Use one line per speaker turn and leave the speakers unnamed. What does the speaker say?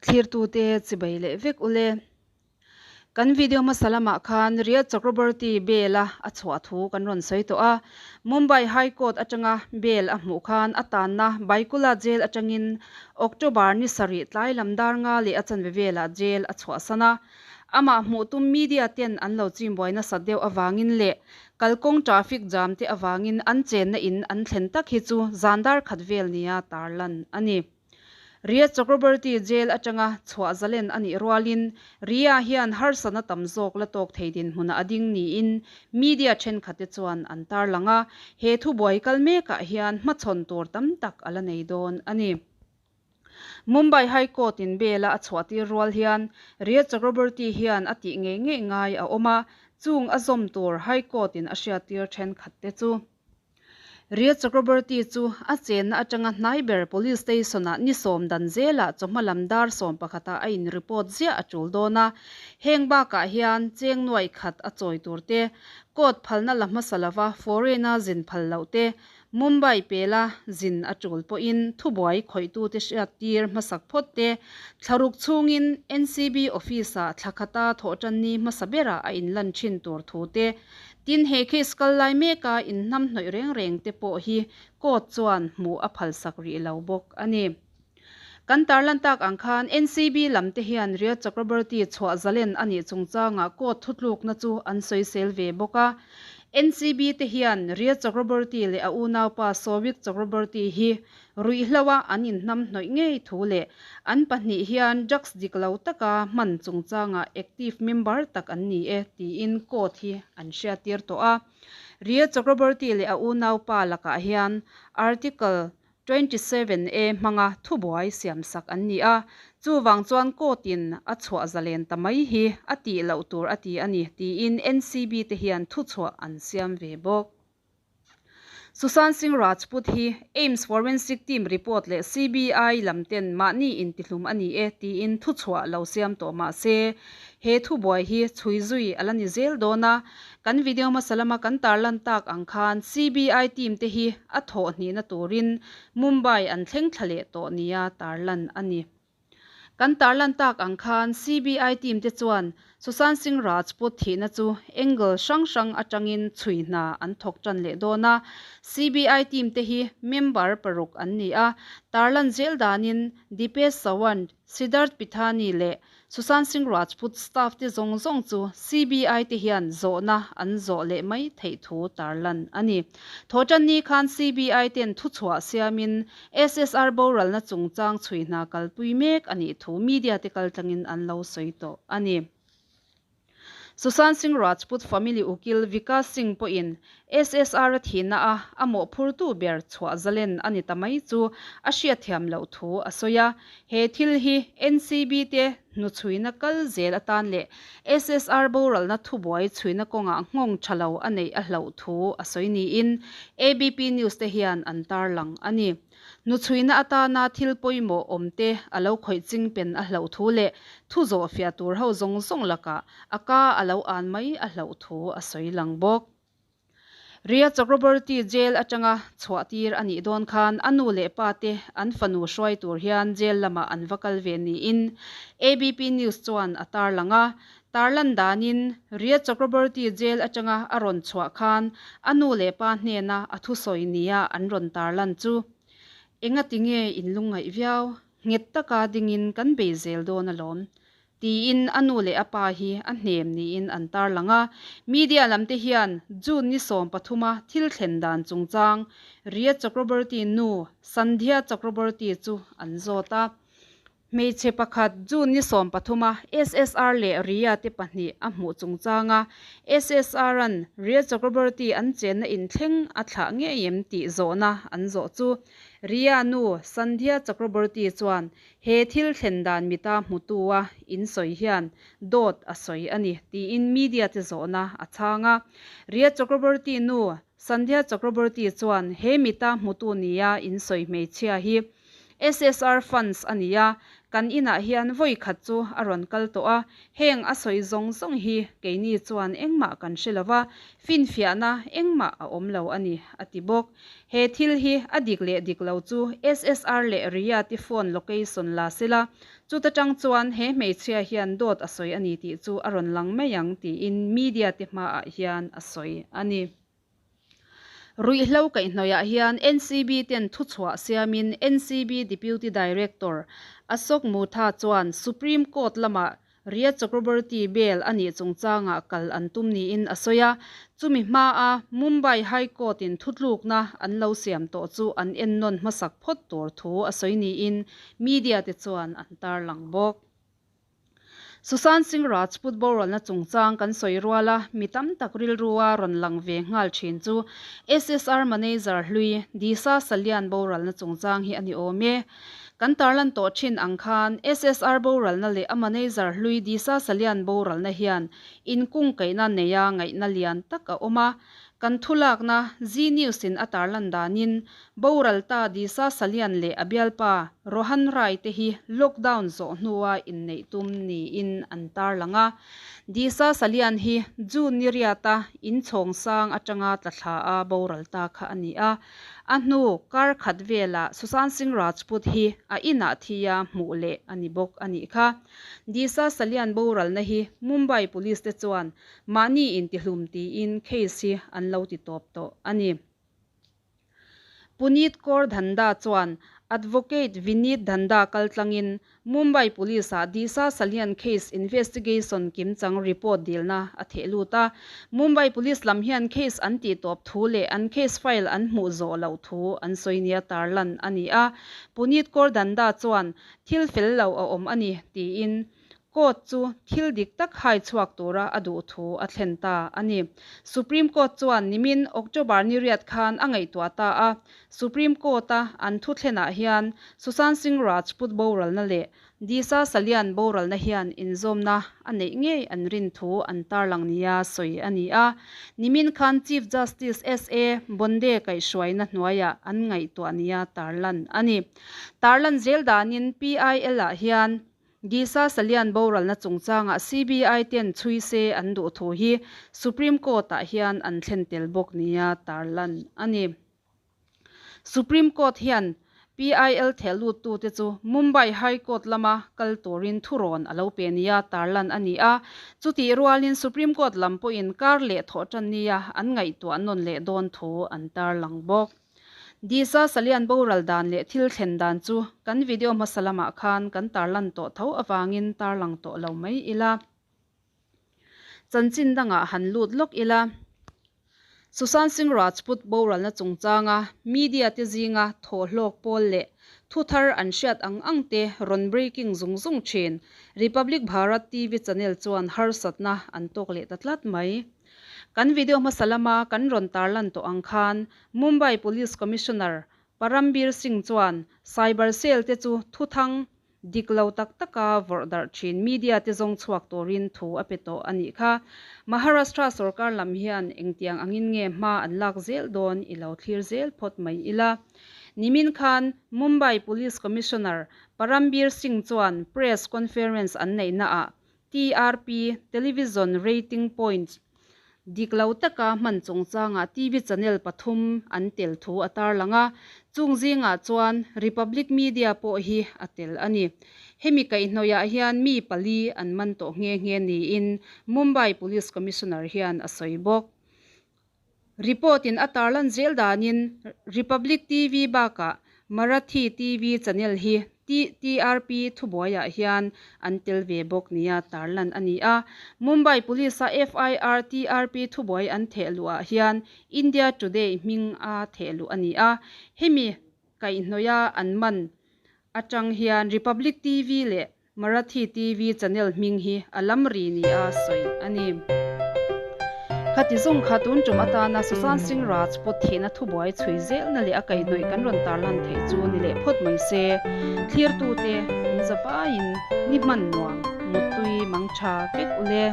Thlirtute chibai leh vek ule. Kan video hmasa lamah khan Riyadh Chakraborty bail a a chhuah thu kan rawn sawi tawh a. Mumbai High Court atanga bail a hmuh khan a tanna Byculla Jail atangin October ni sarih tlai lam dar nga leh a chanve velah jail a chhuahsan a. Amah hmuh tum media ten an lo chimbuai nasat deuh avangin leh kalkawng traffic jam te avangin an chenna in an thlen tak hi chu zan dar khat vel nia tarlan a ni. Riya Chakraborty jail atanga chhuah zalen a nih rualin Riya hian harsatna tam zawk la tawk thei dinhmunah a ding niin media thenkhatte chuan an tarlang a, he thubuai kal mekah hian hmachhawn tur tam tak a la nei dawn a ni. Mumbai High Court in bail a a chhuahtir rual hian Riya Chakraborty hian a tih ngei ngei ngai a awm a, chung a zawm tur High Court in a hriattir thenkhatte chu. Riya Chakraborty chu a chenna atanga hnai ber Police Station-ah ni sawm dan zelah chawhma lam dar sawm pakhatah a in report ziah a tul dawn a, heng bakah hian cheng nuaih khat a chawi tur te, court phalna la hmasa lova foreign-a zin phal loh te, Mumbai pela zin a tul pawhin thubuai khawihtute hriattir hmasak phawt te, thlaruk chhungin NCB office-ah thla khata thawhtanni hmasa berah a inlan thin tur thu te, Tin, he case kal lai meka inhnamhnawih reng reng te pawh hi court chuan hmuh a phalsak rih lo bawk a ni. Kan tarlan tak ang khan NCB lam te hian Rhea Chakraborty chhuah zalen a nih chungchangah court thutlukna chu an sawisel ve bawk a. NCB te hian Rhea Chakraborty leh a unaupa Souvik Chakraborty hi Ruihhloa an inhnamhnawih ngei thu leh an pahnih hian drugs dik lo taka hman chungchangah active member tak an ni e tiin court hi an hriattir tawh a. Rhea Chakraborty leh a unaupa lakah hian Article 27 A hmanga thubuai siamsak an ni a, chuvang chuan court in a chhuah zalen ta mai hi a tih loh tur a ti a ni tiin NCB te hian thuchhuah an siam ve bawk. Sushant Singh Rajput hi AIIMS Forensic Team report leh CBI lam ten mahni intihlum a ni e tiin thuchhuah lo siam tawh mah se, he thubuai hi chhui zui a la ni zel dawn a. Kan video hmasa lama kan tarlan tak ang khan CBI team te hi a thawh hnihna turin Mumbai an thleng thla leh tawh nia tarlan a ni. Kan tarlan tak ang khan CBI team te chuan Sushant Singh Rajput thihna chu angle hrang hrang atangin chhui hna an thawk tan leh dawn a. CBI team te hi member paruk an ni a, tarlan zel danin Deepesh Sawant, Siddharth Pithani leh Sushant Singh Rajput staff te zawng zawng chu CBI te hian zawhna an zawh leh mai theih thu tarlan a ni. Thawhtanni khan CBI ten thuchhuah siamin SSR boralna chungchang chhui hna kalpui mek a nih thu media te kaltlangin an lo sawi tawh a ni. Sushant Singh Rajput family ukil Vikas Singh pawhin SSR a thihna a a mawhphurtu ber chhuah zalen a ni ta mai chu a hriatthiam loh thu a sawi a. He thil hi NCB te hnuchhuina kal zel atan leh SSR boralna thubuai chhuina kawngah nghawng tha lo a neih a hlauh thu a sawi niin ABP News te hian an tarlang a ni. Hnuchhuina atana thil pawimawh awmte a lo khawih ching pen a hlauh thu leh thu zawh fiah tur ho zawng zawng lakah a ka a lo an mai a hlauh thu a sawi lang bawk. Rhea Chakraborty jail atanga chhuah tir a nih dawn khan a nu leh pa te an fanu hruai tur hian jail lamah an va kal ve niin ABP News chuan a tarlang a. Tarlan danin Rhea Chakraborty jail atanga a rawn chhuah khan a nu leh pa hnena a thusawi nia an rawn tarlan chu, Engati nge in lungngaih viau? Nghet taka dingin kan bei zel dawn alawm. Tiin a nu leh a pa hi a hnem niin an tarlang a. Media lamte hian June ni 13 a thil thlen dan chungchang Rhea Chakraborty nu Sandhya Chakraborty chu an zawt a. Hmeichhe pakhat June ni 13 a SSR leh Rhea te pahnih a hmuh chungchanga SSR-a'n Rhea Chakraborty an chenna inthleng a thlah ngei em tih zawhna an zawh chu Rhea nu Sandhya Chakraborty chuan he thil thlen dan mita hmutu-a insawi hian dawt a sawi a ni tiin media te zawhna a chhang a. Rhea Chakraborty nu Sandhya Chakraborty chuan he mita hmutu nia insawi hmeichhia hi. SSR fans a ni a, kan inah hian vawi khat chu a rawn kal tawh a, heng a sawi zawng zawng hi keini chuan engmah kan hre lo va, finfiahna engmah a awm lo a ni, a ti bawk. He thil hi a dik leh dik lo chu SSR leh Riya te phone location la sela, chuta tang chuan he hmeichhia hian dawt a sawi a ni tih chu a rawn lang mai ang tiin media te hmaah hian a sawi a ni. Ruihhlo kaihhnawihah hian NCB ten thuchhuah siamin NCB Deputy Director Ashok Mutha chuan Supreme Court lamah Riya Chakraborty bail a nih chungchangah kal an tum niin a sawi a, chumi hmaa Mumbai High Court-in thutlukna an lo siam tawh chu an ennawn hmasak phawt tur thu a sawi niin media te chuan an tarlang bawk. Sushant Singh Rajput boralna chungchang kan sawi rual a, mi tam tak rilrua rawn lang ve nghal thin chu SSR manager hlui Disha Salian boralna chungchang hi a ni awm e. Kan tarlan tawh thin ang khan SSR boralna leh a manager hlui Disha Salian boralna hian inkungkaihna neia ngaihna lian tak a awm a. Kan thulakna Zee News in a tarlan danin Boral ta Disha Salian leh a bialpa Rohan Rai te hi lockdown zawh hnua inneih tum niin an tarlang a. Disha Salian hi June ni riata inchhawng sang atanga tla thla a boral ta kha a ni a. A hnu kar khat velah Sushant Singh Rajput hi a inah thia hmuh leh a ni bawk a nih kha. Disha Salian boralna hi Mumbai Police te chuan mahni intihlum tiin case hi an lo ti tawp tawh a ni. Puneet Kaur Dhanda chuan Advocate Vineet Dhanda kaltlangin Mumbai Police-ah Disha Salian case investigation kimchang report dilna a theh lut a. Mumbai Police lam hian case an tih tawp thu leh an case file an hmuh zawh loh thu an sawi nia tarlan a ni a. Puneet Kaur Dhanda chuan thil fel lo a awm a ni tiin Court chu thil dik tak hai chhuak tura a duh thu a thlen ta a ni. Supreme Court chuan nimin October ni riat khan a ngaihtuah ta a, Supreme Court-a an thu thlenah hian Sushant Singh Rajput boralna leh Disha Salian boralna hian inzawmna a neih ngei an rin thu an tarlang nia sawi a ni a. Nimin khan Chief Justice SA Bonde kaihhruaina hnuaiah an ngaihtuah nia tarlan a ni. Tarlan zel danin PIL-ah hian Disha Salian boralna chungchangah CBI ten chhui se an duh thu hi Supreme Court-ah hian an thlen tel bawk nia tarlan a ni. Supreme Court hian PIL theh luttute chu Mumbai High Court lama kal turin thurawn a lo pe nia tarlan a ni a, chutih rualin Supreme Court lam pawhin kar leh thawh tan nia an ngaihtuah nawn leh dawn thu an tarlang bawk. Disha Salian boral dan leh thil thlen dan chu kan video hmasa lamah khan kan tarlan tawh tho avangin tarlang tawh lo mai ila. Chanchin dangah han lut lawk ila. Sushant Singh Rajput boralna chungchanga media te zinga thawhhlawk pawl leh thuthar an hriat ang ang te rawn breaking zung zung thin Republic Bharat TV channel chuan harsatna an tawk leh ta tlat mai. Kan video hmasa lama kan rawn tarlan tawh ang khan Mumbai Police Commissioner Parambir Singh chuan cyber cell te chu thuthang dik lo tak taka vawrh darh thin media te zawng chhuak turin thu a pe tawh a nih kha. Maharashtra sorkar lam hian engtiang angin nge hma an lak zel dawn i lo thlir zel phawt mai ila. Nimin khan Mumbai Police Commissioner Parambir Singh chuan press conference an neihnaah TRP, Television Rating Points, dik lo taka hman chungchangah TV channel pathum an tel thu a tarlang a, chung zingah chuan Republic Media pawh hi a tel a ni. Hemi kaihhnawihah hian mi pali an man tawh nghe nghe niin Mumbai Police Commissioner hian a sawi bawk. Report in a tarlan zel danin Republic TV bakah Marathi TV channel hi TRP thubuaiah hian an tel ve bawk nia tarlan a ni a. Mumbai Police a FIR TRP thubuai an theh luhah hian India Today hming a theh luh a ni a. Hemi kaihhnawih a an man atang hian Republic TV leh Marathi TV channel hming hi a lam ri nia sawi a ni. Khati zawng kha tun tum atana Sushant Singh Rajput thihna thubuai chhui zelna leh a kaihhnawih kan rawn tarlan theih chu ni leh phawt mai se. Thlirtute in zavaiin ni hman nuam, muttui mang tha vek ule.